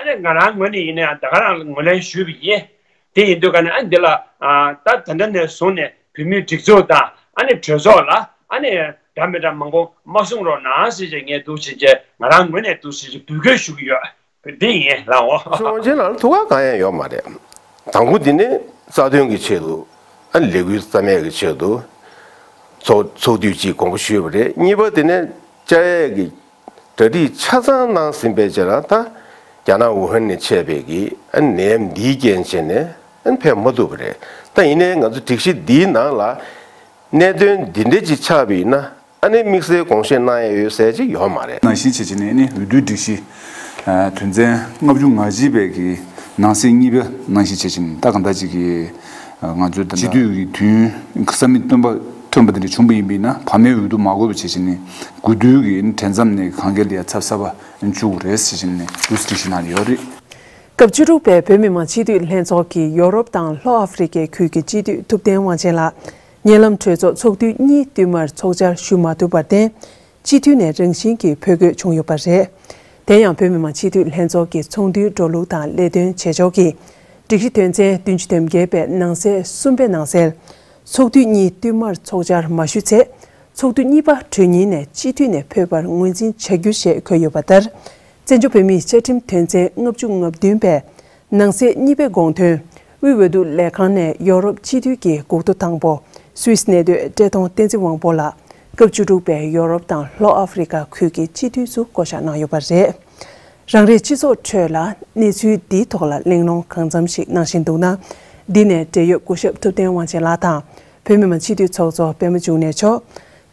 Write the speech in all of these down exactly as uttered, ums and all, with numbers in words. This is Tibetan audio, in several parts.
ཨ་ནི་ང་རང་ངོས་ནས་ཡིན་ན་ཡང་ད་ག་རང་ལ་ངོས་ལེན་ཞུས་པ་ཡིན། དེ་ཡིན་དུས་ཀ་ནས་ཨ་ནི་འདི་ལ་ཨ་ད་ད་ལྟ་ནས་བཟུང་ནས་བོད་མིའི་སྒྲིག་འཛུགས་དང་ཨ་ནི་གྲོས་ཚོགས་ལ་ཨ་ནི་འདྲ་མི་འདྲ་མང་པོ་མ་གསུང་རོགས་གནང་ཟེར་བྱས་ངས་འདུག་བྱས་བྱས་ང་རང་ངོས་ནས་འདུག་ཟེར་བྱས་འབོད་སྐུལ་ཞུ་གི་ཡོད། འདི་ཡིན་ལགས་འོ། ཞོ་ཝང་ཆེན་ལགས་ལ་ཐུགས་ཁག་གང་ཡང་ཡོད་མ་རེད། དང་པོ་འདི་ནི་རྩ་དོན་གྱི་ཆེད་དུ་ཨ་ནི་ལས་འགུལ་རྩ་མེད་ཀྱི་ཆེད་དུ་ཚོགས་ཚོགས་དུས་གཅིག་དགོངས་པ་ཞུས་པ་རེད། གཉིས་པ་དེ་ནི་བཅའ་ཡས་ཀྱི་གྲ་སྒྲིག་ཆ་ཚང་གནང་ཟིན་པའི་རྗེས་ལ་ད་རྒྱ་ནག་ཝུ་ཧན་ནས་མཆེད་པའི་གི་ཨ་ནི་ནད་ཡམས་འདིའི་རྐྱེན་བྱས་ནས་ཨ་ནི་ཕེབས་མ་ཐུབ་པ་རེད། ད་ཡིན་ནའི་ང་ཚོ་སྒྲིག་གཞི་འདིའི་ནང་ལ་གནད་དོན་འདི་འདྲ་ཅིག་ཆགས་པ་ཡིན་ན་ཨ་ནི་དམིགས་བསལ་དགོངས་བཞེས་གནང་ཡས་ཡོད་ཟེར་ཅིག་ཡོད་མ་རེད། ནང་བཞིན་བྱེད་ཀྱི་ནི་ཨ་ནི་འོས་བསྡུའི་སྒྲིག་གཞི་དོན་ཚན་ལྔ་བཅུ་ང་གཅིག་པའི་གི་ནང་གསེས་གཉིས་པ་ནང་བཞིན་བྱེད་ཀྱི་ནི་ད་གང་ལྟར་ཅིག་གི་ང་ཚོའི་ད་སྤྱི་འཐུས་ཀྱི་དུས་ཡུན་ས་མིག་སྟོན་པ་ཐོན་པ་དེ་འདྲ་བྱུང་བ་ཡིན་པས་ན་བར་མའི་འོས་བསྡུ་མ་དགོས་པ་བྱེད་ཀྱི་ནི་དགུ་བསྡུའི་གི་ཨ་ནི་གྲལ་མཚམས་ནས་གང་གལ་ལ་ཡ་ཚབ་གསར་པ་བཅུག་རེད་ཟེར་བཞིན་ནས་འདུག་སྒྲིག་གཞི་ནང་ལ་ཡོད་རེད། སྐབས་བཅུ་དྲུག་པའི་བོད་མི་མང་སྤྱི་འཐུས་ལྷན་ཚོགས་ཀྱིས་ཡོ་རོབ་དང་ལྷོ་ཨ་ཧྥེ་རི་ཁའི་ཁུལ་གྱི་སྤྱི་འཐུས་ཐུབ་བསྟན་དབང་ཆེན་ལགས་ཉེ་ལམ་གྲོས་ཚོགས་ཚོགས་དུས་གཉིས་བསྟུད་མར་ཚོགས་བཅར་ཞུ་མ་ཐུབ་པར་བརྟེན། སྤྱི་འཐུས་ནས་རང་བཞིན་གྱིས་འབོད་སྐུལ་བྱུང་ཡོད་པ་རེད། དེ་ཡང་བོད་མི་མང་སྤྱི་འཐུས་ལྷན་ཚོགས་ཀྱི་ཚོགས་འདུའི་འགྲོ་ལུགས་དང་ལས་དོན་བྱེད་ཕྱོགས་ཀྱི་སྒྲིག་གཞི་དོན་ཚན་བདུན་ཅུ་དོན་བརྒྱད་པའི་ནང་གསེས་གསུམ་པའི་ནང་གསལ། ཚོགས་དུས་གཉིས་བསྟུད་མར་ཚོགས་བཅར་མ་ཞུས་ཚེ། ཚོགས་དུས་གཉིས་པ་གྲོལ་ཉིན་ནས་སྤྱི་འཐུས་ནས་ཕུད་པར་ངོས་འཛིན་བྱ་རྒྱུ་ཞེས་འཁོད་ཡོད་པ་ལྟར། བཙན་བྱོལ་བོད་མིའི་བཅའ་ཁྲིམས་དོན་ཚན་ལྔ་བཅུ་ང་བདུན་པའི་ནང་གསེས་གཉིས་པའི་དགོངས་དོན། དབུས་འོས་བསྡུ་ལས་ཁང་ནས་ཡོ་རོབ་སྤྱི་འཐུས་ཀྱི་འགོ་ཐོག་དང་པོ་སུད་སི་གནས་སྡོད་བཀྲས་མཐོང་བསྟན་འཛིན་དབང་པོ་ལགས་སྐབས་བཅུ་དྲུག་པའི་ཡོ་རོབ་དང་ལྷོ་ཨ་ཧྥེ་རི་ཁ་ཁུལ་གྱི་སྤྱི་འཐུས་སུ་བསྐོ་བཞག་གནང་ཡོད་པ་རེད། རང་རེའི་སྤྱི་ཚོགས་ཁྲོད་ལ་གནས་ཚུལ་འདིའི་ཐོག་ལ་གླེང་སློང་གང་འཚམ་ཞིག་གནང་བཞིན་འདུག་ན། འདི་ནས་འབྲེལ་ཡོད་སྐུ་ཞབས་ཐུབ་བསྟན་དབང་ཆེན་ལགས་དང་། བོད་མི་མང་སྤྱི་འཐུས་ཚོགས་གཙོ་པད་མ་འབྱུང་གནས་མཆོག་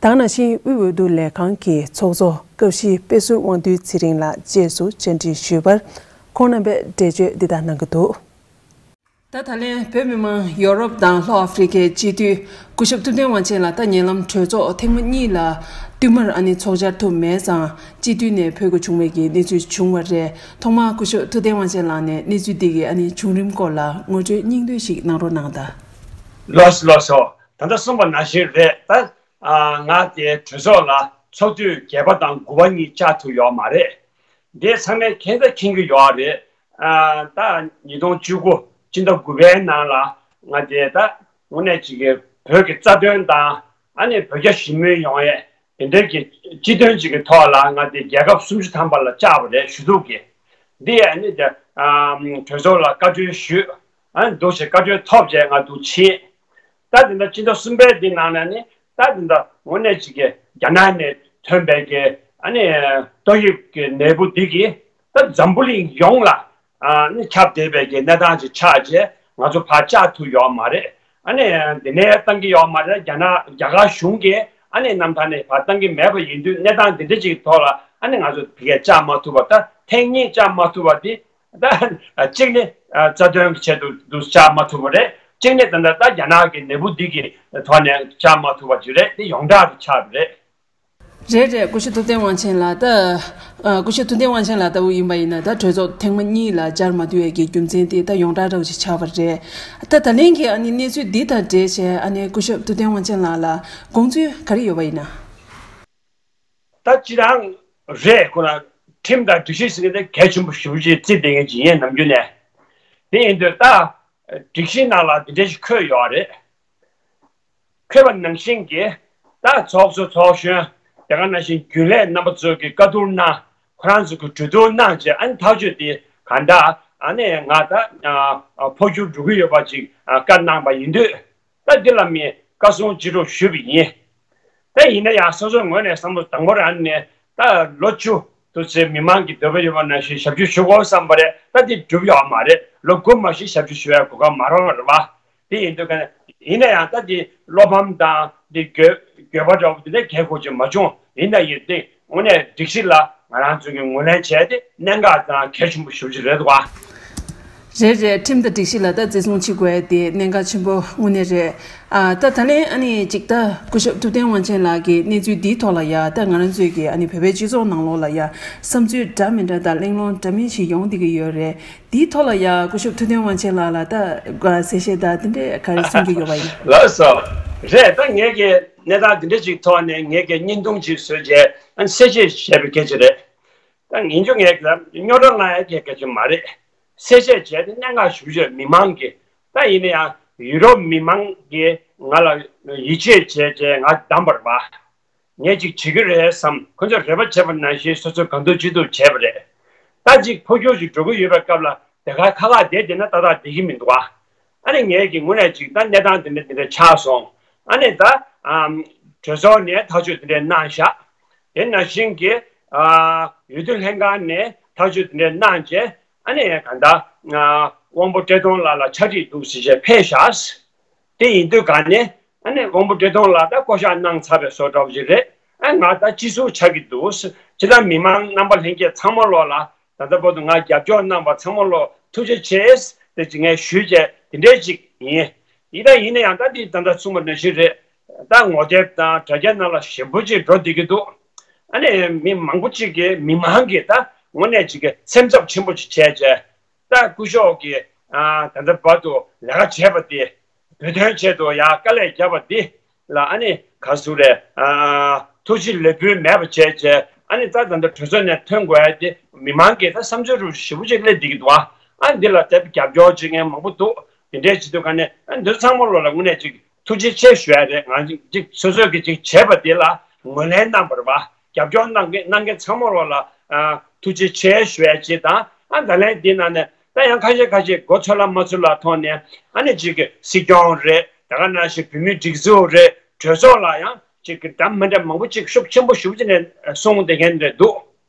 ད་ག་ནང་བཞིན་དབུས་འོས་བསྡུ་ལས་ཁང་གི་ཚོགས་གཙོ་སྐབས་བཞི་དཔེ་ཟུར་དབང་འདུས་ཚེ་རིང་ལགས་བཅས་སུ་བཅར་འདྲི་ཞུས་པར། ཁོང་རྣམ་པས་འགྲེལ་བརྗོད་འདི་ལྟར་གནང་གི་འདུག་ད་ད་ལན་བོད་མི་མང་ཡོ་རོབ་དང་ལྷོ་ཨ་ཧྥེ་རི་ཁའི་སྤྱི་འཐུས་སྐུ་ཞབས་ཐུབ་བསྟན་དབང་ཆེན་ལགས་ད་ཉེ་ལམ་གྲོས་ཚོགས་ཐེངས་མ་གཉིས་ལ་བསྟུད་མར་ཨ་ནི་ཚོགས་བཅར་ཐུབ་མེད་ཙང་། སྤྱི་འཐུས་ནས་འབོད་སྐུལ་བྱུང་བའི་གི་གནས་ཚུལ་བྱུང་བ་རེད། ཐོག་མར་སྐུ་ཞབས་ཐུབ་བསྟན་དབང་ཆེན་ལགས་ནས་གནས་ཚུལ་འདི་གི་ཨ་ནི་བྱུང་རིམ་སྐོར་ལ་ངོ་སྤྲོད་སྙིང་བསྡུས་ཤིག་གནང་རོགས་གནང་དང་། ལགས་སོ་ལགས་སོ། ད་ལྟ་གསུངས་པ་ནང་བཞིན་རེད་ད། ང་དེ་གྲོས་ཚོགས་ལ་ཚོགས་དུས་བརྒྱད་པ་དང་དགུ་པ་གཉིས་བཅར་ཐུབ་ཡོད་མ་རེད། འདི་ཚང་མས་མཁྱེན་ད་མཁྱེན་གྱི་ཡོད་རེད། ད་ཉིས་སྟོང་བཅུ་དགུ་སྤྱི་ཟླ་དགུ་པའི་ནང་ལ་ང་དེ་ད་དངོས་གནས་ཅིག་གི་བོད་ཀྱི་རྩ་དོན་དང་ཨ་ནི་བོད་རྒྱ་ཞི་མོལ་ཡོང་ཡས། དེ་འདྲའི་གི་སྤྱི་དོན་ཅིག་གི་ཐོག་ལ་ང་དེ་རྒྱལ་ཁབ་སུམ་ཅུ་ཐམ་པ་ལ་བཅར་བ་རེད་ཞུ་གཏུག་གི། འདི་ཡང་ནི་དེ་གྲོས་ཚོགས་ལ་བཀའ་འཁྲོལ་ཞུས། ཨ་ནི་འདུག་ཅེས་བཀའ་འཁྲོལ་ཐོབ་རྗེས་ང་འདུག་ཕྱིན། ད་དེ་འདྲ་སྤྱི་ཟླ་གསུམ་པའི་འདི་ནང་ནས་ནི་ད་དེ་འདྲ་དངོས་གནས་ཅིག་གི་རྒྱ་ནག་ནས་ཐོན་པའི་གི་ཨ་ནི་ཏོག་དབྱིབས་ཀྱི་ནད་འབུ་འདི་གིས་ད་འཛམ་བུ་གླིང་ཡོངས་ལ་ཨ་ནི་ཁྱབ་བསྡད་པའི་གི་གནས་སྟངས་ཅིག་ཆགས་རྗེས་ང་ཚོ་ཕར་བཅར་ཐུབ་ཡོད་མ་རེད། ཨ་ནི་འདི་ནས་བཏང་གི་ཡོད་མ་རེད། རྒྱ་ནག་རྒྱ་གར་གཞུང་གིས་ཨ་ནི་གནམ་ཐང་ནས་ཕར་བཏང་གི་མེད་པ་ཡིན་དུས་གནས་སྟངས་འདི་འདྲ་ཅིག་གི་ཐོག་ལ་ཨ་ནི་ང་ཚོ་ཕ་གིར་བཅར་མ་ཐུབ་པ། ད་ཐེངས་གཉིས་བཅར་མ་ཐུབ་པ་འདི་ད་གཅིག་ནི་རྩ་དོན་གྱི་ཆེད་དུ་འདུག་བཅར་མ་ཐུབ་པ་རེད། གཅིག་ནི་ད་ལྟ་ད་རྒྱ་ནག་གི་ནད་འབུ་འདི་གི་ཐོག་ནས་བཅར་མ་ཐུབ་པ་ཅིག་རེད། འདི་ཡོངས་གྲགས་དུ་ཆགས་པ་རེད། རེད་རེད། སྐུ་ཞབས་ཐུབ་བསྟན་དབང་ཆེན་ལགས་ད། ཨ་སྐུ་ཞབས་ཐུབ་བསྟན་དབང་ཆེན་ལགས་ལྟ་བུ་ཡིན་པ་ཡིན་ན་ད་གྲོས་ཚོགས་ཐེངས་མ་གཉིས་ལ་བཅར་མ་ཐུབ་ཡས་ཀྱི་རྒྱུ་མཚན་དེ་ད་ཡོངས་གྲགས་འདྲ་བོ་ཞིག་ཆགས་པ་རེད། ད་ད་ལན་གྱི་ཨ་ནི་གནས་ཚུལ་འདི་དང་འབྲེལ་བྱས་ཨ་ནི་སྐུ་ཞབས་ཐུབ་བསྟན་དབང་ཆེན་ལགས་ལ་དགོངས་ཚུལ་ག་རེ་ཡོད་པ་ཡིན་ན། ད་སྤྱིར་བཏང་རེད། ཁོ་ན་ཁྲིམས་དང་སྒྲིག་གཞི་ཟེར་མཁན་དེ་གལ་ཆེན་པོ་ཞེ་པོ་ཅིག་བརྩིས་བསྡད་མཁན་ཅིག་ཡིན་ནམ་རྒྱུན་ནས། དེ་ཡིན་དུས་ད་སྒྲིག་གཞི་ནང་ལ་འདི་འདྲ་ཞིག་འཁོད་ཡོད་རེད། འཁོད་པ་ནང་བཞིན་གྱི་ད་ཚོགས་གཙོ་ཚོགས་གཞོན་དེ་ག་ནང་བཞིན་རྒྱུན་ལས་རྣམ་པ་ཚོས་ཀྱི་བཀའ་བསྡུར་གནང་། ཁོ་རང་ཚོ་གི་གྲོས་བསྡུར་གནང་བྱས་ཨ་ནི་ཐག་གཅོད་དེ་ག་འདྲ་ཨ་ནི་ང་ད་འཕོ་འགྱུར་འགྲོ་གི་ཡོད་པ་ཅིག་བཀའ་གནང་པ་ཡིན་དུས། ད་འདི་ལ་མི་བཀའ་གསུང་ཅི་རུ་ཞུས་པ་ཡིན། ད་ཡིན་ན་ཡང་སོ་སོའི་ངོས་ནས་བསམ་བློ་དང་པོ་རང་ནས་ད་ལོ་བཅུ་དུ་ཚེ་མི་མང་གི་འདོད་པ་ཡོད་པ་ནང་བཞིན་ཞབས་ཞུ་ཞུ་དགོས་བསམ་པ་རེད། ད་འདི་འགྲུབ་ཡོད་མ་རེད། ལོ་དགུ་མ་ཞིག་ཞབས་ཞུ་ཞུ་ཡ་གོ་སྐབས་མ་རག་པ་རེད་བ། དེ་ཡིན་དུས་ཀ་ཡིན་ན་ཡང་ད་འདི་བློ་ཕམ་དང་འདི་འགྱོད་འགྱོད་པ་འདྲ་བོ་འདི་འདྲ་གལ་དགོས་ཅིག་མ་བྱུང་། ཡིན་ན་ཡིན་ཏེ་དངོས་གནས་སྒྲིག་གཞི་ལ་ང་རང་ཚོ་གི་ངོས་ལེན་བྱས་ཏེ་གནད་འགག་དང་གལ་ཆེན་པོ་ཞེ་པོ་ཅིག་རེད་འདུག་བ། རེད་རེད། ཁྲིམས་དང་སྒྲིག་གཞི་ལ་ད་བརྩི་སྲུང་བྱེད་དགོས་ཡ་དེ་གནད་འགག་ཆེན་པོ་དངོས་གནས་རེད། ཨ་ད་ད་ལན་ཨ་ནི་ཅིག་ད་སྐུ་ཞབས་ཐུབ་བསྟན་དབང་ཆེན་ལགས་ཀྱི་གནས་ཚུལ་འདིའི་ཐོག་ལ་ཡ་ད་ང་རང་ཚོའི་གི་ཨ་ནི་བོད་པའི་སྤྱི་ཚོགས་ནང་ལོགས་ལ་ཡ་བསམ་ཚུལ་འདྲ་མི་འདྲ་དང་གླེང་སློང་འདྲ་མིན་ཞིག་ཡོང་བསྡད་ཀྱི་ཡོད་རེད། འདིའི་ཐོག་ལ་ཡ་སྐུ་ཞབས་ཐུབ་བསྟན་དབང་ཆེན་ལགས་ལ་ད་གསལ་བཤད་ད་དེ་འདྲས་ག་རེ་གསུང་རྒྱུ་ཡོད་པ་ཡིན། ལགས་སོ། རེད། ད་ངས་ཀྱི་གནས་སྟངས་འདི་འདྲ་ཅིག་ཐོག་ནས་ངས་ཀྱི་བརྙན་ཐུང་ཅིག་བཟོས་རྗེས་ཨ་ནི་གསལ་བཤད་བྱས་པའི་སྐད་ཆ་རེད། ད་ངེད་ཚོ་ངས་རྙོག་དྲ་ལངས་ཡ་གལ་གལ་ཆེ་མ་རེད། གསལ་བཤད་བྱས་ཏེ་གནད་འགག་ཞེ་པོ་ཅིག་མི་མང་གིས། ད་ཡིན་ན་ཡང་ཡུ་རོབ་མི་མང་གིས་ང་ལ་ཡིད་ཆེས་བྱས་བྱས་ང་བདམས་པ་རེད་པ། ངས་ཅིག་བྱེད་ཀྱི་རེད་བསམ། ཁོ་ཚོས་རེ་བ་བྱས་པ་ནང་བཞིན་སོ་སོས་གང་ཐུབ་ཅི་ཐུབ་བྱས་པ་རེད། ད་ཅིག་འཕོ་འགྱུར་ཅིག་འགྲོ་གི་ཡོད་པའི་སྐབས་ལ་དེ་ག་ཁ་ཁ་བསྡད་བསྡད་ན་ཏག་ཏག་བསྡད་ཀྱི་མི་འདུག་པ། ཨ་ནི་ངས་ཀྱི་དངོས་གནས་ཅིག་ད་གནས་སྟངས་དེ་འདྲ་དེ་འདྲ་ཆགས་སོང་། ཨ་ནི་ད་ཨམ་གྲོས་ཚོགས་ནས་ཐག་གཅོད་དེ་འདྲ་གནང་བཞག། དེ་ནང་བཞིན་གྱི་ཨ་འོས་བསྡུ་ལྷན་ཁང་ནས་ཐག་གཅོད་དེ་འདྲ་གནང་རྗེས། ཨ་ནི་གང་ལྟར་ཨ་དབང་པོ་བཀྲས་མཐོང་ལགས་ལ་ཕྱག་བྲིས་འདུག་ཟེར་བྱས་ཕེབས་བཞག། དེ་ཡིན་དུས་ག་ནས་ཨ་ནི་དབང་པོ་བཀྲས་མཐོང་ལགས་ད་བསྐོ་བཞག་གནང་ཚར་བའི་བཟོ་འདྲ་བོ་ཞིག་རེད། ཨ་ང་ད་སྤྱི་ཟུར་ཆགས་ཀྱི་འདུག། སྤྱི་བཏང་མི་མང་རྣམ་པ་ལྷན་རྒྱས་ཚང་མ་ལོག་ལ་ད་ལྟ་བར་དུ་ང་རྒྱབ་སྐྱོར་གནང་བ་ཚང་མ་ལོག་ཐུགས་རྗེ་ཆེ་ཟེར་ཅིག་ངས་ཞུས་བྱས་དེ་འདྲས་ཅིག་ཡིན། ཡིན་ད་ཡིན་ན་ཡང་ད་འདི་ད་ལྟ་གསུངས་པ་ནང་བཞིན་རེད། ད་ངོ་དེབ་དང་དྲ་རྒྱ་ནང་ལ་ཞེ་པོ་ཅིག་འགྲོ་བསྡད་ཀྱི་འདུག། ཨ་ནི་མི་མང་པོ་ཅིག་གིས་མི་མང་གིས་ད་དངོས་གནས་ཅིག་གི་སེམས་འཚབ་ཆེན་པོ་ཅིག་བྱས་བྱས། ད་སྐུ་ཞབས་ཀྱིས་ཨ་ད་ལྟ་བར་དུ་ལས་ཀ་བྱས་པ་དེ། བོད་དོན་ཆེད་དུ་ཡང་དཀའ་ལས་བརྒྱབ་པ་འདི་ལ་ཨ་ནི་ག་ཟེར་རེད། ཨ་ཐུགས་རྗེ་ལེགས་འབུལ་མེད་པ་བྱས་བྱས། ཨ་ནི་ད་ད་ལྟ་གྲོས་ཚོགས་ནས་ཐོན་དགོས་ཡ་དེ་མི་མང་གིས་ད་བསམ་ཚུལ་རུ་ཞེ་པོ་ཅིག་སླེབས་བསྡད་ཀྱི་འདུག། ཨ་ཨ་འདི་ལ་དེབ་རྒྱབ་སྐྱོར་བྱེད་མཁན་མང་པོ་འདུག། དེ་འདྲའི་བྱེད་དུས་ག་ནས་ཨ་འདི་ཚང་མ་ལོག་ལ་དངོས་གནས་ཅིག་ཐུགས་རྗེ་ཆེ་ཞུ་ཡ་རེད། ང་ཅིག་ཅིག་སོ་སོས་ཀྱི་ཅིག་བྱས་པ་དེ་ལ་ངོས་ལེན་གནང་བ་རེད་པ། རྒྱབ་སྐྱོར་གནང་མཁན་གནང་མཁན་ཚང་མ་ལོག་ལ་ཨ་ཐུགས་རྗེ་ཆེ་ཞུ་ཡ་ཅིག་དང་། ཨ་ད་ལན་འདི་ནང་ནས་ད་ཡང་ཁ་ཤས་ཁ་ཤས་མགོ་ཚོས་ལ་མ་ཚོས་ལ་ཐོག་ནས་ཨ་ནི་ཅིག་གི་སྲིད་སྐྱོང་རེད། ད་ག་ནང་བཞིན་བོད་མིའི་སྒྲིག་འཛུགས་རེད། གྲོས་ཚོགས་ལ་ཡང་ཅིག་གི་འདྲ་མི་འདྲ་མང་པོ་ཅིག་ཤུགས་ཆེན་པོ་ཞེ་པོ་ཅིག་ནས་གསུངས་བསྡད་མཁན་རེད་འདུག།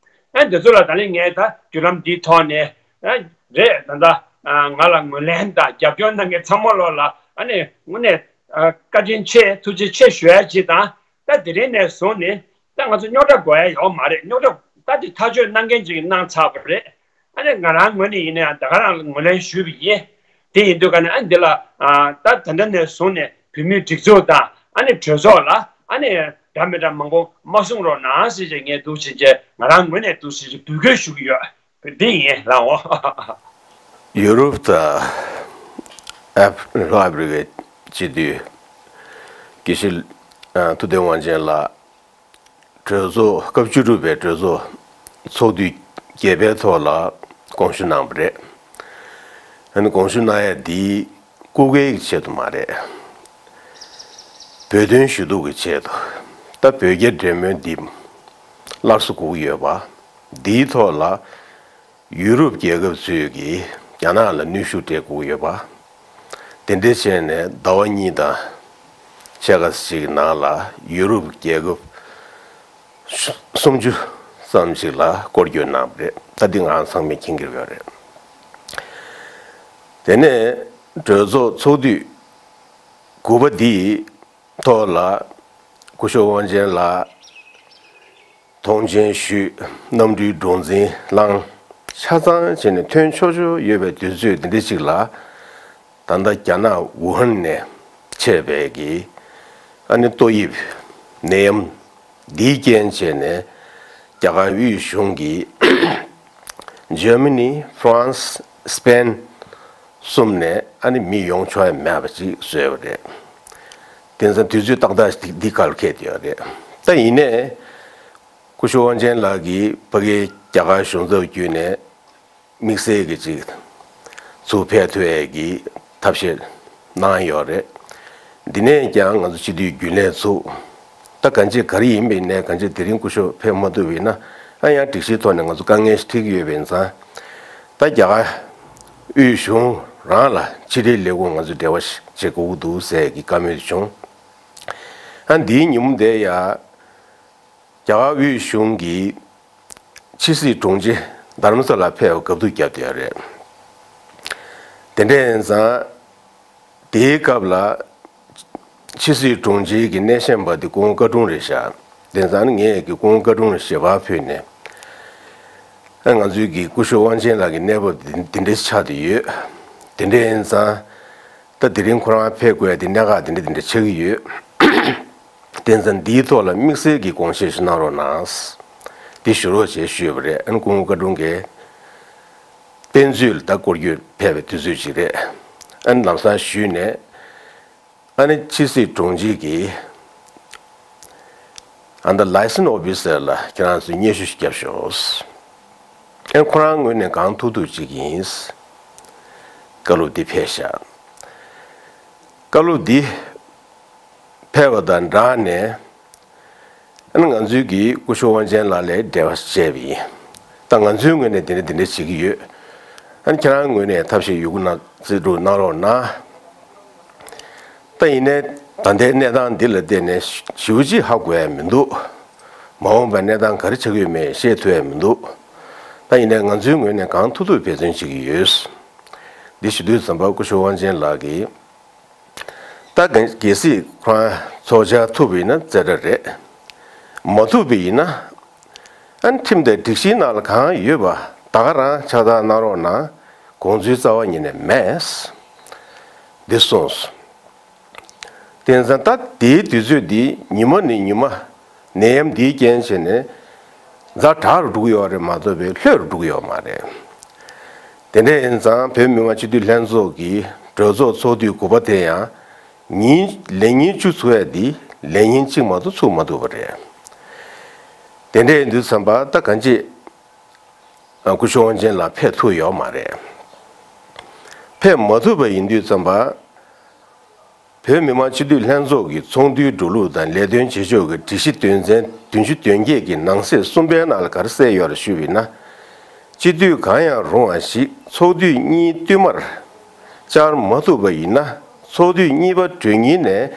ཨ་འདི་ཚོ་ལ་ད་ལན་ངས་ད་བརྒྱུད་ལམ་འདིའི་ཐོག་ནས་ཨ་རེད། ད་ད་ང་ལ་ངོས་ལེན་དང་རྒྱབ་སྐྱོར་གནང་མཁན་ཚང་མ་ལོག་ལ་ཨ་ནི་དངོས་གནས་ཨ་བཀའ་དྲིན་ཆེ་ཐུགས་རྗེ་ཆེ་ཞུ་ཡ་ཅིག་དང་། ད་དེ་རིང་ནས་བཟུང་ནས་ད་ང་ཚོ་རྙོག་དྲ་དགོས་ཡ་ཡོད་མ་རེད། རྙོག་དྲ་ད་དེ་ཐག་གཅོད་གནང་མཁན་ཅིག་གནང་ཚར་བ་རེད། ཨ་ནི་ང་རང་ངོས་ནས་ཡིན་ན་ཡང་ད་ག་རང་ལ་ངོས་ལེན་ཞུས་པ་ཡིན། དེ་ཡིན་དུས་ག་ནས་ཨ་འདི་ལ་ཨ་ད་ད་ལྟ་ནས་བཟུང་ནས་བོད་མིའི་སྒྲིག་འཛུགས་དང་ཨ་ནི་གྲོས་ཚོགས་ལ་ཨ་ནི་འདྲ་མི་འདྲ་མང་པོ་མ་གསུང་རོགས་གནང་ཟེར་བྱས་ངས་འདུག་བྱས་བྱས་ང་རང་ངོས་ནས་འདུག་ཟེར་བྱས་འབོད་སྐུལ་ཞུ་གི་ཡོད། འདི་ཡིན་ལགས་འོ། ཡུ་རོབ་དང་ཨབ་ལྷོ་ཨ་ཕི་རི་ཀའི་སྤྱི་འཐུས་དགེ་བཤེས་ཨ་ཐུབ་བསྟན་དབང་ཆེན་ལགས་གྲོས་ཚོགས་སྐབས་བཅུ་དྲུག་པའི་གྲོས་ཚོགས་ཚོགས་དུས་བརྒྱད་པའི་ཐོག་ལ་དགོངས་ཞུ་གནང་བ་རེད། ཨ་ནི་དགོངས་ཞུ་གནང་ཡ་འདི་སྐུ་སྒེར་གྱི་ཆེད་དུ་མ་རེད། བོད་དོན་ཞུ་གཏུག་གི་ཆེད་དུ། ད་བོད་རྒྱ་འབྲེལ་མོལ་འདི་སླར་གསོ་དགོས་ཀྱི་ཡོད་པ། འདིའི་ཐོག་ལ་ཡུ་རོབ་རྒྱལ་ཁབ་ཚོས་ཀྱིས་རྒྱ་ནག་ལ་གནོན་ཤུགས་སྤྲད་དགོས་ཀྱི་ཡོད་པ། དེ་འདྲ་བྱས་ནས་ཟླ་བ་གཉིས་དང་ཕྱེད་ཀ་ཅིག་ནང་ལ་ཡུ་རོབ་རྒྱལ་ཁབ་སུམ་ཅུ་ཙམ་ཞིག་ལ་སྐོར་སྐྱོད་གནང་བ་རེད། ད་འདི་ང་ཚང་མས་མཁྱེན་གྱི་ཡོད་རེད། དེ་ནས་གྲོས་ཚོགས་ཚོགས་དུས་དགུ་པ་འདིའི་ཐོག་ལ་སྐུ་ཞབས་དབང་ཆེན་ལགས་མཐོང་མཆན་ཞུས། གནམ་གྲུའི་སྒྲོག་འཛིང་བསླངས། ཆ་ཚང་བྱས་ནས་ཐོན་ཆོག་ཆོག་ཡོད་པའི་དུས་ཚོད་འདི་འདྲ་ཅིག་ལ། ད་ལྟ་རྒྱ་ནག་ཝུ་ཧན་ནས་མཆེད་པའི་གི་ཨ་ནི་ཏོག་དབྱིབས་ནད་ཡམས་འདིའི་རྐྱེན་བྱས་ནས་རྒྱ་གར་དབུས་གཞུང་གིས་ཇར་མ་ནི། ཧྥ་རན་སི། སི་པེན་གསུམ་ནས་ཨ་ནི་མི་ཡོང་ཆོག་ཡ་མེད་པ་ཅིག་བཟོས་པ་རེད། དེང་སང་དུས་ཚོད་ཏག་ཏག་ཅིག་འདི་ག་ལ་འཁེལ་བསྡད་ཡོད་རེད། ད་ཡིན་ནའི་སྐུ་ཞབས་དབང་ཆེན་ལགས་ཀྱིས་ཕ་གིའི་རྒྱ་གར་གཞུང་ཚབ་བརྒྱུད་ནས་དམིགས་བསལ་གྱི་ཅིག་ཚུར་ཕེབས་ཐུབ་ཡས་ཀྱི་ཐབས་ཤེས་གནང་ཡོད་རེད། འདི་ནས་ཀྱང་ང་ཚོ་སྤྱི་འཐུས་རྒྱུན་ལས་ཚོ་ད་གང་ཅི་ག་རེ་ཡིན་པ་ཡིན་ནའི་གང་ཅི་དེ་རིང་སྐུ་ཞབས་ཕེབས་མ་ཐུབ་པ་ཡིན་ན་ཨ་ཡང་སྒྲིག་གཞིའི་ཐོག་ནས་ང་ཚོ་དཀའ་ངལ་ཞིག་འཕྲད་ཀྱི་ཡོད་པ་ཡིན་ཙང་། ད་རྒྱ་གར་དབུས་གཞུང་རང་ལ་ཕྱི་འབྲེལ་ལས་ཁུངས་ང་ཚོ་འབྲེལ་བ་ཞིག་བྱེད་དགོས་ཀྱི་འདུག་ཟེར་གྱི་བཀའ་མོལ་བྱུང་། ཨ་འདིའི་ཉིན་མོ་དེ་ཡ། རྒྱ་གར་དབུས་གཞུང་གིས་ཕྱི་སྲིད་དྲུང་ཆེ་དྷར་མ་ས་ལར་ཕེབས་པར་བཀའ་བསྡུར་བརྒྱབ་བསྡད་ཡོད་རེད། དེ་འདྲ་ཡིན་ཙང་། དེའི་སྐབས་ལ་ཕྱི་སྲིད་དྲུང་ཆེ་གི་སྣེ་ཤན་པ་དེ་སྐུ་ངོ་བཀའ་དྲུང་རེད་ཤག། དེ་ཙང་ངས་ཀྱི་སྐུ་ངོ་བཀའ་དྲུང་ལ་ཞལ་པར་ཕུལ་ནས། ཨ་ང་ཚོའི་གི་སྐུ་ཞབས་དབང་ཆེན་ལགས་ཀྱི་གནས་བབ་དེ་འདི་འདྲ་ཆགས་བསྡད་ཡོད། དེ་འདྲ་ཡིན་ཙང་། ད་དེ་རིང་ཁོ་རང་ཕེབས་དགོས་ཡ་དེ་གནད་འགག་དེ་འདྲ་དེ་འདྲ་ཆགས་ཀྱི་ཡོད། དེ་ཙང་འདིའི་ཐོག་ལ་དམིགས་བསལ་གྱི་དགོངས་བཞེས་ཤིག་གནང་རོགས་གནང་། འདི་ཞུ་རོགས་བྱས་ཞུས་པ་རེད། ཨ་ནི་སྐུ་ངོ་བཀའ་དྲུང་གིས་དཔེ་མཛོད་ལ་ད་སྐོར་སྐྱོད་ཕེབས་པའི་དུས་ཚོད་ཅིག་རེད། ཨ་ནི་ལམ་སང་ཞུས་ནས་ཨ་ནི་ཕྱི་སྲིད་དྲུང་ཆེ་གིས་ཨ་ད་ལའི་སན་ཨོ་ཕི་སར་ལ་ཁྱེད་རང་ཚོས་སྙན་ཞུ་ཞིག་བརྒྱབ་ཤོག། ཨེ་ཁོ་རང་ངོས་ནས་གང་ཐུབ་ཐུབ་ཅིག་ཡིན། བཀའ་སློབ་འདི་ཕེབས་ཤག་བཀའ་སློབ་འདི་ཕེབས་པ་དང་སྦྲགས་ནས། ཨ་ནི་ང་ཚོའི་གི་སྐུ་ཞབས་དབང་ཆེན་ལགས་ལ་འབྲེལ་བ་བྱས་པ་ཡིན། ད་ང་ཚོའི་ངོས་ནས་དེ་འདྲ་དེ་འདྲ་བྱེད་ཀྱི་ཡོད། ཨ་ནི་ཁྱེད་རང་ངོས་ནས་ཐབས་ཤེས་ཡོད་དགུ་གནང་རྩིས་སྤྲོད་གནང་རོགས་གནང་། ད་ཡིན་ནའི་ད་ལྟའི་གནས་སྟངས་འདི་ལ་བལྟས་ནས་ཞེ་པོ་ཅིག་ཧ་གོ་ཡ་མི་འདུག་མ་འོངས་པའི་གནས་སྟངས་ག་རེ་ཆགས་ཀྱི་ཡོད་མེད་ཤེས་ཐུབ་ཡ་མི་འདུག་ད་ཡིན་ནའི་ང་ཚོའི་ངོས་ནས་གང་ཐུབ་ཐུབ་འབད་བརྩོན་བྱེད་ཀྱི་ཡོད། འདི་ཞུ་དུས་ཙམ་པ་སྐུ་ཞབས་དབང་ཆེན་ལགས་ཀྱིས། ད་གལ་གལ་སྲིད་ཁོ་རང་ཚོགས་བཅར་ཐུབ་པ་ཡིན་ན་རྩེ་གྲ་རེད། མ་ཐུབ་པ་ཡིན་ན། ཨ་ནི་ཁྲིམས་དང་སྒྲིག་གཞིའི་ནང་ལ་གང་ཡོད་པ་ད་ག་རང་ཕྱག་བསྟར་གནང་རོགས་གནང་། དགོངས་ཚུལ་རྩ་བ་ཉིད་ནས་མེད། འདི་གསུངས་སོང་། དེང་སང་ད་དེའི་དུས་ཚོད་འདི་ཉི་མ་ནས་ཉི་མ་ནད་ཡམས་འདིའི་རྐྱེན་བྱས་ནས་ཛ་དྲག་རུ་འགྲོ་གི་ཡོད་རེད་མ་གཏོགས་པའི་ལྷོད་རུ་འགྲོ་གི་ཡོད་མ་རེད། དེ་འདྲ་ཡིན་ཙང་བོད་མི་མང་སྤྱི་འཐུས་ལྷན་ཚོགས་ཀྱི་གྲོས་ཚོགས་ཚོགས་དུས་དགུ་པ་དེ་ཡང་ཉིན་ལས་ཉིན་བཅུ་ཚུགས་ཡ་འདི་ལས་ཉིན་གཅིག་མ་གཏོགས་ཚུགས་མ་ཐུབ་པ་རེད། དེ་འདྲ་ཡིན་དུས་ཙམ་པ་ད་གང་ཅི། སྐུ་ཞབས་དབང་ཆེན་ལགས་ཕེབས་ཐུབ་ཡོད་མ་རེད། ཕེབས་མ་ཐུབ་པ་ཡིན་དུས་ཙམ་པ། བོད་མི་མང་སྤྱི་འཐུས་ལྷན་ཚོགས་ཀྱི་ཚོགས་འདུའི་འགྲོ་ལུགས་དང་ལས་དོན་བྱེད་ཕྱོགས་ཀྱི་སྒྲིག་གཞི་དོན་ཚན་བདུན་ཅུ་དོན་བརྒྱད་ཀྱི་ནང་གསེས་གསུམ་པའི་ནང་ལ་ག་རེ་གསལ་ཡོད་རེད་ཞུས་པ་ཡིན་ན། སྤྱི་འཐུས་གང་ཡང་རུང་བ་ཞིག་ཚོགས་དུས་གཉིས་བསྟུད་མར་བཅར་མ་ཐུབ་པ་ཡིན་ན་ཚོགས་དུས་གཉིས་པ་གྲོལ་ཉིན་ནས་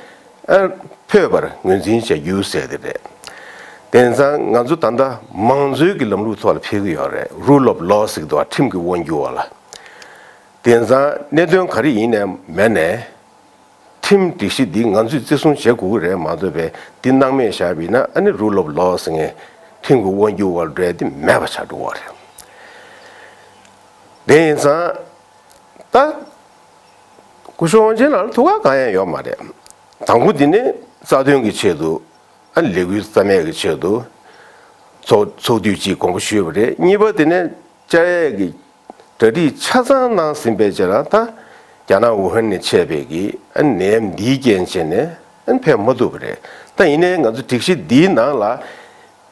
ཨ་ཕོད་པར་ངོས་འཛིན་བྱ་རྒྱུ་ཟེར་གྱི་རེད། དེང་སང་ང་ཚོ་ད་ལྟ་མང་གཙོའི་གི་ལམ་ལུགས་ཐོག་ལ་ཕེབས་ཀྱི་ཡོད་རེད། Rule of Law ཟེར་གྱི་འདུག་ཁྲིམས་ཀྱི་དབང་སྒྱུར་བ་ལ། དེང་སང་གནད་དོན་ག་རེ་ཡིན་ནའི་མེད་ནའི། ཁྲིམས་སྒྲིག་གཞི་འདི་ང་ཚོས་བརྩི་སྲུང་བྱེད་དགོས་ཀྱི་རེད་མ་གཏོགས་པའི་འདི་སྣང་མེད་བཞག་པ་ཡིན་ན་ཨ་ནི་Rule of Law ཟེར་མཁན་ཁྲིམས་ཀྱི་དབང་སྒྱུར་བ་འདྲ་འདི་མེད་པ་ཆགས་འགྲོ་བ་རེད། དེ་ཡིན་ཙང་ད་སྐུ་ཞབས་དབང་ཆེན་ལགས་ལ་ཐུགས་ཁག་གང་ཡང་ཡོད་མ་རེད། དང་པོ་འདི་ནི་རྩ་དོན་གྱི་ཆེད་དུ་ཨ་ནི་ལས་འགུལ་རྩ་མེད་ཀྱི་ཆེད་དུ་ཚོགས་ཚོགས་དུས་གཅིག་དགོངས་པ་ཞུས་པ་རེད། གཉིས་པ་དེ་ནི་བཅར་ཡས་ཀྱི་གྲ་སྒྲིག་ཆ་ཚང་གནང་ཟིན་པའི་རྗེས་ལ་ད་རྒྱ་ནག་ཝུ་ཧན་ནས་མཆེད་པའི་གི་ཨ་ནི་ནད་ཡམས་འདིའི་རྐྱེན་བྱས་ནས་ཨ་ནི་ཕེབས་མ་ཐུབ་པ་རེད། ད་ཡིན་ནའི་ང་ཚོ་སྒྲིག་གཞི་འདིའི་ནང་ལ་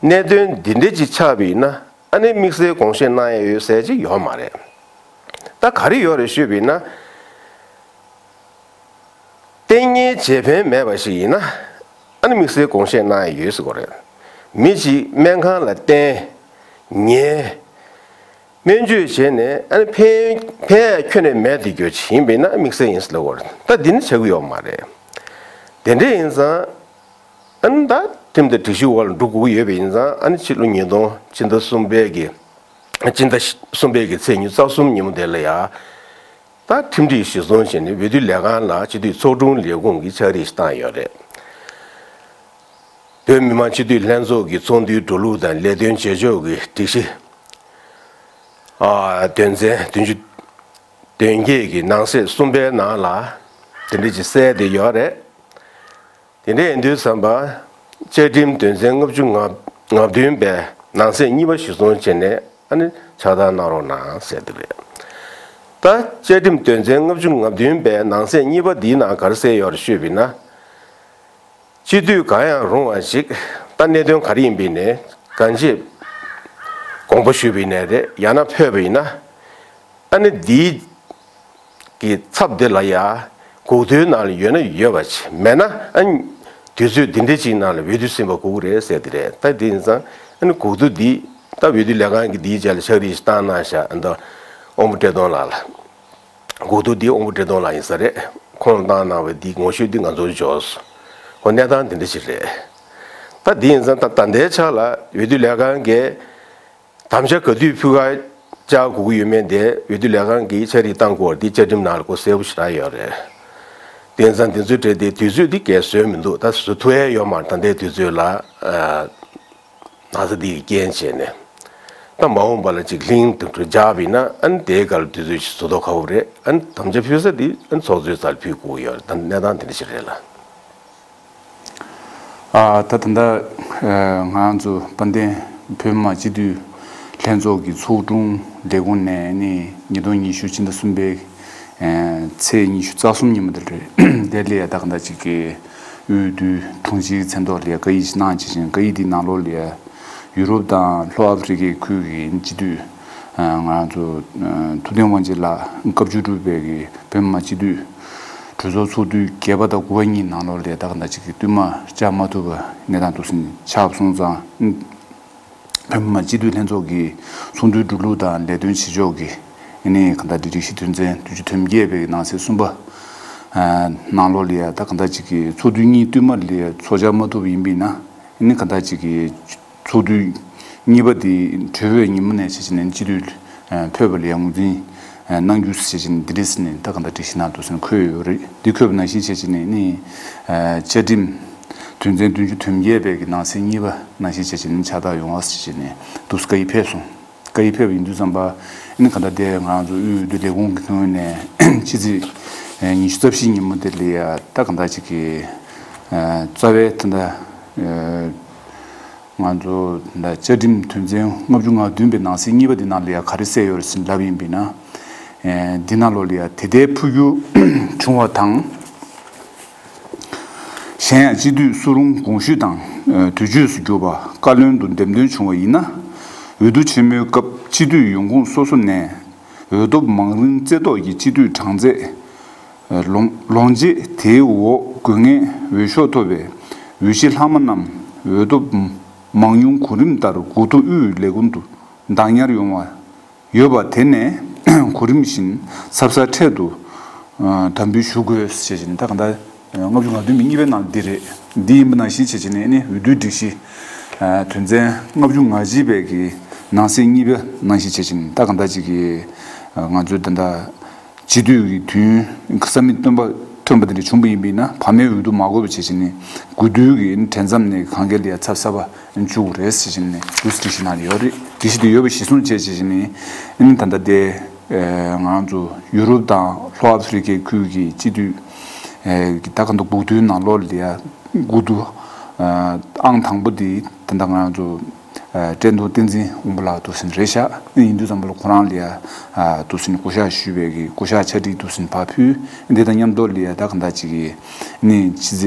གནད་དོན་འདི་འདྲ་ཅིག་ཆགས་པ་ཡིན་ན་ཨ་ནི་དམིགས་བསལ་དགོངས་བཞེས་གནང་ཡས་ཡོད་ཟེར་ཅིག་ཡོད་མ་རེད། ད་ག་རེ་ཡོད་རེད་ཞུས་པ་ཡིན་ན། བསྟེན་མཁན་རྗེས་ཕན་མེད་པ་ཞིག་ཡིན་ན། ཨ་ནི་དམིགས་བསལ་དགོངས་བཞེས་གནང་ཡ་ཡོད་ཟེར་གོ་རེད། མི་གཅིག་སྨན་ཁང་ལ་བསྟེན། ཉལ། སྨན་བཅོས་བྱས་ནས་ཨ་ནི་ཕན་ཕན་ཡ་ཁྱོན་ནས་མེད་དེ་རྒྱུ་ཞིག་ཡིན་པས་ན་དམིགས་བསལ་ཡིན་ཟེར་ལབ་གོ་རེད། ད་འདི་ནི་ཆགས་ཀྱི་ཡོད་མ་རེད། དེ་འདྲ་ཡིན་ཙང་། ཨ་ནི་ད་ཁྲིམས་དང་སྒྲིག་གཞི་འོག་ལ་འགྲོ་དགོས་ཀྱི་ཡོད་པ་ཡིན་ཙང་ཨ་ནི་ཕྱི་ལོ་ཉིས་སྟོང་ཕྱི་ཟླ་གསུམ་པའི་གི་ཕྱི་ཟླ་གསུམ་པའི་གི་ཚེས་ཉི་ཤུ་རྩ་གསུམ་ཉིན་མོ་དེ་ལ་ཡ། ད་ཁྲིམས་སྒྲིག་གཞིར་བཟུང་བྱས་ནས་འོས་བསྡུ་ལས་ཁང་ལ་སྤྱི་འཐུས་ཚོགས་དྲུང་ལས་ཁུངས་ཀྱི་ཕྱག་བྲིས་ཤིག་བཏང་ཡོད་རེད། བོད་མི་མང་སྤྱི་འཐུས་ལྷན་ཚོགས་ཀྱི་ཚོགས་འདུའི་འགྲོ་ལུགས་དང་ལས་དོན་བྱེད་ཕྱོགས་ཀྱི་སྒྲིག་གཞི། ཨ། དོན་ཚན་བདུན་ཅུ་དོན་བརྒྱད་ཀྱི་ནང་གསེས་གསུམ་པའི་ནང་ལ་དེ་འདྲ་ཅིག་གསལ་བསྡད་ཡོད་རེད། དེ་འདྲ་ཡིན་དུས་ཙམ་པ། བཅའ་ཁྲིམས་དོན་ཚན་ལྔ་བཅུ་ང་བདུན་པའི་ནང་གསེས་གཉིས་པ་གཞིར་བཟུང་བྱས་ནས་ཨ་ནི་ཕྱག་བསྟར་གནང་རོགས་གནང་ཟེར་དེ་རེད། ད་བཅའ་ཁྲིམས་དོན་ཚན་ལྔ་བཅུ་ང་བདུན་པའི་ནང་གསེས་གཉིས་པ་འདིའི་ནང་ག་རེ་གསལ་ཡོད་རེད་ཞུས་པ་ཡིན་ན། སྤྱི་འཐུས་གང་ཡང་རུང་བ་ཞིག་ད་གནད་དོན་ག་རེ་ཡིན་པ་ཡིན་ནའི་གང་ཅི་དགོངས་པ་ཞུས་པ་ཡིན་ནའི་རེད། ཡང་ན་ཕེབས་པ་ཡིན་ན། ཨ་ནི་འདིའི་གི་ཚབ་དེ་ལ་ཡ་གོ་བསྡུར་ནང་ལ་ཡོད་ན་ཡོད་པ་ཅིག་མེད་ན་ཨ་ནི་དུས་ཚོད་འདི་འདྲ་ཅིག་ནང་ལ་འོས་བསྡུ་ཟིན་པ་དགོས་ཀྱི་རེད་ཟེར་དེ་རེད། ད་དེ་ཡིན་ཙང་ཨ་ནི་གོ་བསྡུར་འདི་ད་འོས་བསྡུ་ལས་ཁང་གི་འདིའི་རྗེས་ལ་ཕྱག་བྲིས་ཤིག་བཏང་གནང་ཤག་ཨ་ནི་ད་དབང་པོ་བཀྲས་མཐོང་ལགས་ལ། གོ་བསྡུར་འདི་དབང་པོ་བཀྲས་མཐོང་ལགས་ཡིན་ས་རེད། ཁོང་ལ་བཏང་གནང་བའི་འདི་ངོ་ཤེས་འདི་ང་ཚོར་འབྱོར་སོང་། ཧོ་གནས་སྟངས་འདི་འདྲ་ཞིག་རེད། ད་འདི་ཡིན་ཙང་ད་ད་ལྟའི་ཆ་ལ་འོས་བསྡུ་ལས་ཁང་གིས་དམ་བཅའ་ག་དུས་ཕུལ་ག་བཅར་དགོས་ཀྱི་ཡོད་མེད་དེ་འོས་བསྡུ་ལས་ཁང་གིས་ཕྱག་བྲིས་བཏང་དགོས་པ་འདི་བཅའ་ཁྲིམས་ནང་ལ་གོ་གསལ་པོ་ཞེ་དྲག་ཡོད་རེད། དེ་ཡིན་ཙང་འདི་ཚོའི་གྲས་དེ་དུས་ཚོད་འདི་གས་བཟོས་མི་འདུག་ད་བཟོ་ཐུབ་ཡ་ཡོད་མ་རེད། ད་ལྟའི་དུས་ཚོད་ལ་ཨ། ན་ཚ་འདི་གི་རྐྱེན་བྱས་ནས། ད་མ་འོངས་པ་ལ་ཅིག་ལྷིང་དུ་འགྲོ་འཇགས་པ་ཡིན་ན་ཨ་ནི་དེའི་སྐབས་ལ་དུས་ཚོད་ཅིག་བཟོ་ཐུབ་ཁག་པོ་རེད། ཨ་ནི་དམ་བཅའ་ཕུལ་ས་འདི་ཨ་ནི་ཚོགས་གཙོའི་རྩར་ཕུལ་དགོས་ཀྱི་ཡོད་རེད། ད་གནས་སྟངས་དེ་འདྲ་ཞིག་རེད་ལ། ཨ། ད་ད་ལྟ་ང་ཚོ་དཔལ་ལྡན་བོད་མི་མང་སྤྱི་འཐུས་ལྷན་ཚོགས་ཀྱི་ཚོགས་དྲུང་ལས་ཁུངས་ནས་ནི་ཉིས་སྟོང་ཉི་ཤུ་ཕྱི་ཟླ་གསུམ་པའི་ཚེས་ཉི་ཤུ་རྩ་གསུམ་ཉིན་མོ་དེ་རེད། དེ་ལ་ཡ་ད་ག་འདྲ་ཅིག་གི་འོས་བསྡུ་དྲུང་ཆེའི་མཚན་ཐོག་ལ་ཡ་བཀའ་ཡིག་ཅིག་གནང་བྱས་ཤིང་། བཀའ་ཡིག་དེའི་ནང་ལོགས་ལ་ཡ་ཡུ་རོབ་དང་ལྷོ་ཨ་ཧྥེ་རི་ཁའི་ཁུལ་གྱི་སྤྱི་འཐུས་ ང་རང་ཚོ་ཐུབ་བསྟན་དབང་ཆེན་ལགས་སྐབས་བཅུ་དྲུག་པའི་གི་བོད་མི་མང་སྤྱི་འཐུས་གྲོས་ཚོགས་ཚོགས་དུས་བརྒྱད་པ་དང་དགུ་པ་གཉིས་ནང་ལོགས་ལ་ད་ག་འདྲ་ཅིག་གི་བསྟུད་མར་བཅར་མ་ཐུབ་པ་གནས་སྟངས་འདུག་སེ་ཆགས་སོང་ཙང་། བོད་མི་མང་སྤྱི་འཐུས་ལྷན་ཚོགས་ཀྱི་ཚོགས་འདུའི་འགྲོ་ལུགས་དང་ལས་དོན་བྱེད་ཕྱོགས་ཀྱི་ཨ་ནི་ག་འདྲ་སྒྲིག་གཞི་དོན་ཚན་བདུན་ཅུ་དོན་བརྒྱད་པའི་ནང་གསེས་གསུམ་པ་ནང་ལོགས་ལ་ཡ་ད་ག་འདྲ་ཅིག་གི་ཚོགས་དུས་གཉིས་བསྟུད་མར་ལ་ཡ་ཚོགས་བཅར་མ་ཐུབ་པ་ཡིན་པ་ཡིན་ན། ཨ་ནི་ག་འདྲ་ཅིག་གི་ཚོགས་དུས་གཉིས་པ་དེ་གྲོལ་བའི་ཉིན་མོ་ནས་བྱས་བྱས་ནས་སྤྱི་འཐུས་ཕེབས་པ་ལ་ཡ་ངོས་འཛིན་གནང་རྒྱུ་བྱས་བྱས་ནས་འདི་འདྲས་ནས་ད་ག་འདྲ་སྒྲིག་གཞི་ནང་དུ་སེམས་འཁོད་ཡོད་རེད། འདི་འཁོད་པ་ནང་བཞིན་བྱས་བྱས་ནས་ནི་བཅའ་ཁྲིམས་དོན་ཚན་བདུན་ཅུ་དོན་བརྒྱད་པའི་གི་ནང་གསེས་གཉིས་པ་ནང་བཞིན་བྱས་བྱས་ནས་ཕྱག་རྟགས་ཡོང་བ་བྱས་བྱས་ནས་འདུག་སེ་བཀའ་ཡིག་ཕེབས་སོང་། བཀའ་ཡིག་ཕེབས་པ་ཡིན་དུས་ཙམ་པ་ཨ་ནི་ག་འདྲ་དེ་ང་རང་ཚོ་དབུས་འོས་བསྡུ་ལས་ཁུངས་ཀྱི་ངོས་ནས་ཕྱི་ཚེས་ཉི་ཤུ་རྩ་བཞི་ཉིན་མོ་དེ་ལ་ཡ་ད་ག་འདྲ་ཅིག་གི་རྩ་བའི་ད་ལྟ་ང་ཚོ་ད་བཅའ་ཁྲིམས་དོན་ཚན་ལྔ་བཅུ་ང་བདུན་པའི་ནང་གསེས་གཉིས་པ་འདི་ནང་ལ་ཡ་ག་རེ་གསལ་ཡོད་རེད་ཟེར་ལབ་ཡིན་པས་ན། འདི་ནང་ལོགས་ལ་ཡ་དེ་ལྟའི་འཕོ་འགྱུར་བྱུང་བ་དང་། གཞན་ཡང་སྤྱི་འཐུས་སུ་རུང་དགོངས་ཞུ་དང་དུས་ཆོས་སུ་གྱུར་པ་བཀའ་བློན་དུ་འདེམས་ཐོན་བྱུང་བ་ཡིན་ན། འོས་བསྡུ་ཆེན་མོའི་སྐབས་སྤྱི་འཐུས་ཡོང་ཁུངས་སོ་སོ་ནས་འོས་ཐོབ་མང་རིགས་རྩེ་བཏོག་གི་སྤྱི་འཐུས་གྲངས་ཚད། ལོངས་ལོངས་རྗེས་དེའི་འོག་དགོས་ངེས་འོས་ཤོག་ཐོབ་པའི་འོས་གཞི་ལྷག་མ་རྣམས་འོས་ཐོབ་མང་ཉུང་གོ་རིམ་ལྟར་འགོ་ཐོག་དབུས་ལས་ཁུངས་དུ་བདག་ཉར་ཡོང་བ་ཡོད་པ་དེ་ནས་གོ་རིམ་བཞིན་ཚབ་གསར་འཕྲལ་དུ་དམ་འབུལ་ཞུ་དགོས་ཞེས་བྱས་ནས་ད་ག་འདྲ་ལྔ་བཅུ་ང་བདུན་པའི་གཉིས་པའི་ནང་འདི་རེད། འདི་ཡིན་པ་ནང་བཞིན་བྱས་བྱས་ནས་ནི་འོས་བསྡུའི་སྒྲིག་གཞི་དོན་ཚན་ལྔ་བཅུ་ང་བཞི་པའི་གི་ནང་གསེས་གཉིས་པའི་ནང་བཞིན་བྱས་བྱས་ནས་ད་ག་འདྲ་ཅིག་གི་ང་ཚོའི་ད་ལྟ། སྤྱི་འཐུས་ཀྱི་དུས་ཡུན་ས་མིག་སྟོན་པ་ཐོན་པ་དེ་འདྲ་བྱུང་བ་ཡིན་པས་ན་བར་མའི་འོས་བསྡུ་མ་དགོས་པ་བྱས་བྱས་ནས་དགུ་འདུལ་གྱི་གྲལ་མཚམས་ནས་གང་ག་ལ་ཡ་ཚབ་གསར་པ་བཅུག་རེད་ཟེར་བྱས་ནས་འདུག་སེ་སྒྲིག་གཞི་ནང་ལ་ཡོད་རེད། སྒྲིག་གཞི་དེ་ཡོད་པ་གཞིར་བཟུང་བྱས་བྱས་བྱས་ནས་ཨ་ནི་ད་ལྟ་དེ་ང་རང་ཚོ་ཡུ་རོབ་དང་ལྷོ་ཨ་ཧྥེ་རི་ཁའི་ཁུལ་གྱི་སྤྱི་འཐུས་ཀྱི་ད་ག་འདུག་དགུ་འདུལ་ནང་ལོགས་ལ་ཡ་དགུ་འདུལ་ཨང་དང་པོ་དེ་ད་ལྟ་ང་རང་ཚོ། བཀྲས་མཐོང་བསྟན་འཛིན་དབང་པོ་ལགས་འདུག་སེ་རེད་ཤག་ཡིན་དུས་ཙམ་པ་ལ་ཁོ་རང་ལ་ཡ་འདུག་སེ་སྐུ་ཞབས་ཞུས་པའི་གི་སྐུ་ཞབས་ཕྱག་བྲིས་འདུག་སེ་ཕར་ཕུལ། འདི་དང་མཉམ་དུ་ལ་ཡ་ད་ག་འདྲ་ཅིག་གི་ནི་ཕྱི་ཚེས་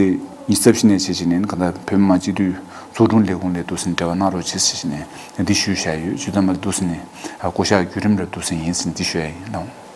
ཉི་ཤུ་རྩ་བཞི་ནས་བྱས་བྱས་ནས་ག་འདྲ་བོད་མི་མང་སྤྱི་འཐུས་ཚོགས་དྲུང་ལས་ཁུངས་ལ་འདུག་སེ་འབྲེལ་བ་གནང་རོགས་བྱེད་ཟེར་བྱས་ནས་འདི་ཞུས་བཞག་ཡོད། ཇི་ལྟར་མ་འདུག་སེ་ནས་སྐུ་ཞབས་བརྒྱུད་རིམ་ལ་འདུག་སེ་ཡིན་ཟེར་འདི་ཞུ་ཡ་ཡིན་ལགས།